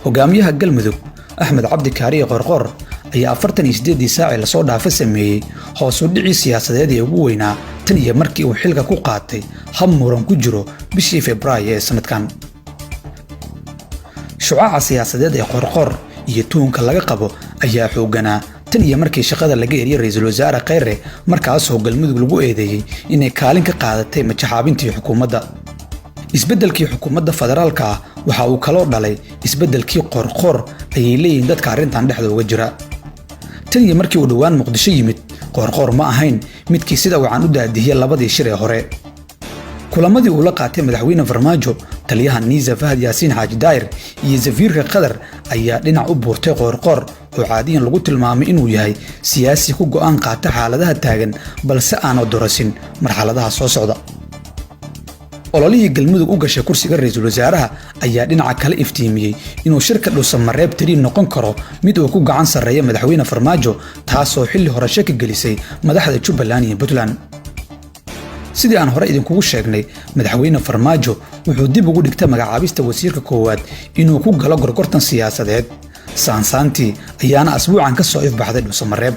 Hogaamiyaha Galmudug Axmed Cabdi Kaariye Qorqor ayaa 48-dii saacii lasoo dhaafa sameeyey hoos u dhicii siyaasadeed ee ugu weynaa tan iyo markii uu xilka ku qaatay hab muran ku jiro bishii Febraayo ee sanadkan. Shucaaca siyaasadeed ee Qorqor iyo tuhunka laga qabo ayaa xoogganaa tan iyo markii shaqada laga eriyey Ra-iisul Wasaare Kheyre, markaasoo Galmudug lagu eedeeyey inay kaalin ka qaadatay majaxaabintii xukuumadda. Isbeddelkii xukuumadda federaalka ah waxa uu kaloo dhalay isbeddelkii Qorqor, ayay leeyihiin dadka arrintan dhexda uga jira. Tan iyo markii uu dhowaan Muqdisho yimid, Qoorqoor ma ahayn midkii sida wacan u daadihiyey labadii shir ee hore. Kulamadii uu la qaatay Madaxweyne Farmaajo, taliyaha NISA Fahad Yaasiin Xaaji Daahir iyo safiirka Qatar ayaa dhinac u buurtay Qoorqoor, oo caadiyan lagu tilmaamay inuu yahay siyaasi ku go'aan qaata xaaladaha taagan, balse aana dorasin marxaladaha soo socda. Ololihii Galmudug u gashay kursiga ra-iisul wasaaraha ayaa dhinaca kale iftiimiyey inuu shirka Dhuusamareeb 3 noqon karo mid uu ku gacan sarreeya Madaxweyne Farmaajo, taasoo xilli hore shaki gelisay madaxda Jubbaland iyo Puntland. Sidii aan hore idinkugu sheegnay, Madaxweyne Farmaajo wuxuu dib ugu dhigtay magacaabista wasiirka koowaad inuu ku galo gorgortan siyaasadeed. Saansaantii ayaana asbuucan ka soo ifbaxday Dhuusamareeb.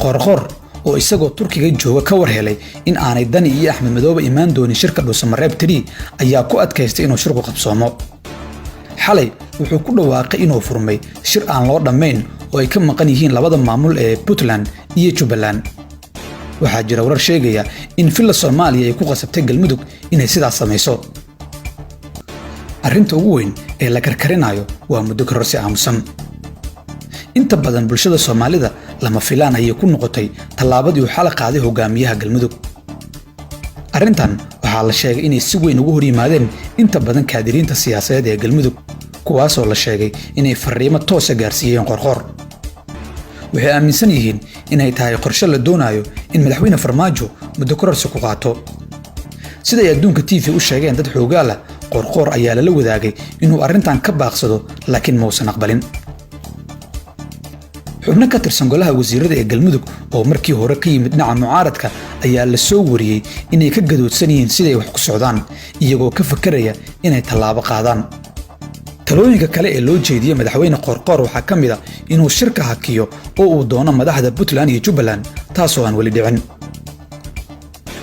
Qorqor oo isagoo Turkiga jooga ka war helay in aanay Dani iyo Axmed Madoobe imaan doonin shirka Dhuusamareeb 3 ayaa ku adkaystay inuu shirku qabsoomo. Xalay wuxuu ku dhawaaqay inuu furmay shir aan loo dhammayn oo ay ka maqan yihiin labada maamul ee Puntland iyo Jubbaland. Waxaa jira warar sheegaya in Villa Soomaaliya ay ku qasabtay Galmudug inay sidaas samayso. Arrinta ugu weyn ee la karkarinayo waa muddo kororsi aamusan. Inta badan bulshada Soomaalida lama filaan ayay ku noqotay tallaabadii uu xala qaaday hogaamiyaha Galmudug. Arrintan waxaa la sheegay inay si weyn ugu hor yimaadeen inta badan kaadiriinta siyaasadeed ee Galmudug, kuwaasoo la sheegay inay fariimo toosa gaarsiiyeen Qorqor. Waxay aaminsan yihiin inay tahay qorshe la doonayo in Madaxweyne Farmaajo muddo kororsi ku qaato. Siday Adduunka TV u sheegeen dad xoogaal ah, Qorqoor ayaa lala wadaagay inuu arrintan ka baaqsado, laakiin mausan aqbalin. Xubno ka tirsan golaha wasiirada ee Galmudug oo markii hore ka yimid dhinaca mucaaradka ayaa la soo wariyey inay ka gadoodsan yihiin siday wax ku socdaan, iyagoo ka fakaraya inay tallaabo qaadaan. Talooyinka kale ee loo jeediyey Madaxweyne Qoorqoor waxaa ka mid a inuu shirka hakiyo oo uu doono madaxda Puntland iyo Jubbaland, taasoo aan weli dhicin.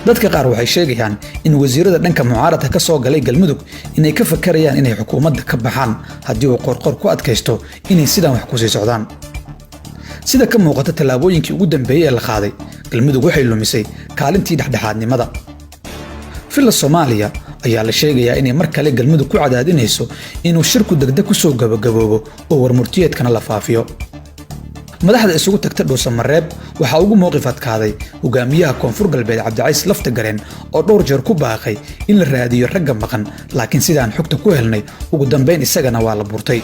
Dadka qaar waxay sheegayaan in wasiirada dhanka mucaaradka ka soo galay Galmudug inay ka fakarayaan inay xukuumadda ka baxaan haddii uu Qoorqoor ku adkaysto inay sidaan wax kusii socdaan. Sida ka muuqata tallaabooyinkii ugu dambeeyey ee la qaaday, Galmudug waxay lumisay kaalintii dhexdhexaadnimada. Villa Soomaaliya ayaa la sheegayaa inay mar kale Galmudug ku cadaadinayso inuu shirku degdeg ku soo gabagaboobo oo warmurtiyeedkana la faafiyo. Madaxda isugu tagta Dhuusamareeb waxaa ugu mowqif adkaaday hogaamiyaha Koonfur Galbeed Cabdicasiis Laftagareen, oo dhowr jeer ku baaqay in la raadiyo ragga maqan, laakiin sidaan xogta ku helnay, ugu dambayn isagana waa la burtay.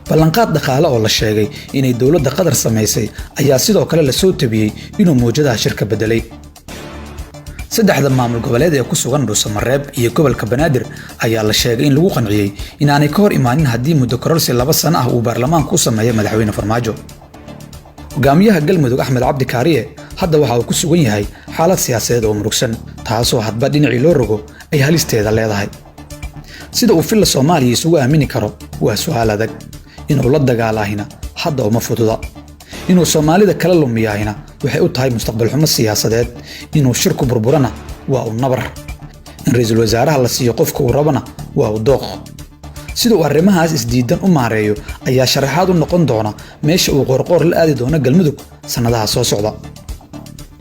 Ballanqaad dhaqaale oo la sheegay inay dowladda Qatar samaysay ayaa sidoo kale lasoo tabiyey inuu mawjadaha shirka bedelay. Saddexda maamul goboleed ee ku sugan Dhuusamareeb iyo gobolka Banaadir ayaa la sheegay in lagu qanciyey inaanay ka hor imaanin haddii muddo kororsi 2 sano ah uu baarlamaanku u sameeyo Madaxweyne Farmaajo. Hogaamiyaha Galmudug Axmed Cabdi Kaariye hadda waxa uu ku sugan yahay xaalad siyaasadeed oo murugsan, taasoo hadba dhinacii loo rogo ay halisteeda leedahay. Sida uu Villa Soomaaliya isugu aamini karo waa su'aal adag. Inuu la dagaalaahina hadda uma fududa, inuu Soomaalida kala lumiyaahina waxay u tahay mustaqbal xumo siyaasadeed, inuu shirku burburana waa uu nabar, in ra-iisul wasaaraha la siiyo qofka uu rabana waa uu dooq. Sida uu arrimahaas isdiidan u maareeyo ayaa sharaxaad u noqon doona meesha uu Qoorqoor la aadi doono Galmudug sannadaha soo socda.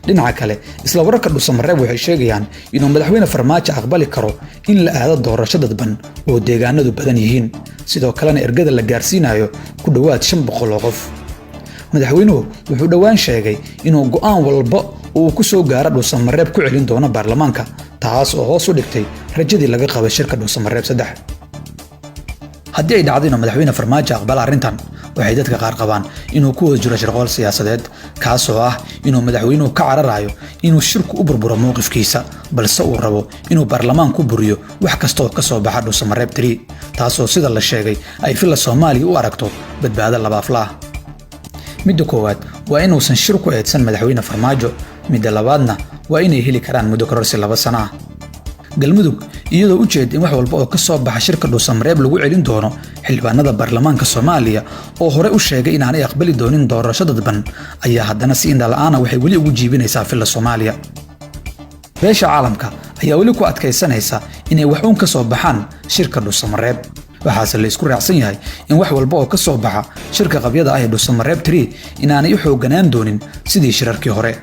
Dhinaca kale, isla wararka Dhuusamareeb waxay sheegayaan inuu Madaxweyne Farmaajo aqbali karo in la aado doorasho dadban oo deegaanadu badan yihiin, sidoo kalena ergada la gaarsiinayo ku dhowaad 500 oo qof. Madaxweynuhu wuxuu dhowaan sheegay inuu go'aan walba oo uu ku soo gaaro Dhuusamareeb ku celin doono baarlamaanka, taas oo hoos u dhigtay rajadii laga qabay shirka Dhuusamareeb 3. Haddii ay dhacdo inuu Madaxweyne Farmaajo aqbala arrintan, waxay dadka qaar qabaan inuu ku wada jiro shirqool siyaasadeed, kaasoo ah inuu madaxweynuhu ka cararayo inuu shirku u burburo mowqifkiisa, balse uu rabo inuu baarlamaanku buriyo wax kasta oo ka soo baxa Dhuusamareeb 3, taasoo sida la sheegay ay Villa Soomaaliya u aragto badbaado labaafla ah. Midda koowaad waa inuusan shir ku eedsan Madaxweyne Farmaajo, midda labaadna waa inay heli karaan muddo kororsi 2 sano ah. Galmudug, iyadoo u jeeda in wax walba oo ka soo baxa shirka Dhuusamareeb lagu celin doono xildhibaanada baarlamaanka Soomaaliya oo horey u sheegay inaanay aqbali doonin doorasho dadban, ayaa haddana si indhala'aana waxay weli ugu jiibinaysaa Villa Soomaaliya. Beesha caalamka ayaa weli ku adkaysanaysa inay wax uun ka soo baxaan shirka Dhuusamareeb, waxaase la isku raacsan yahay in wax walba oo ka soo baxa shirka qabyada ah ee Dhuusamareeb 3 inaanay u xoogganaan doonin sidii shirarkii hore.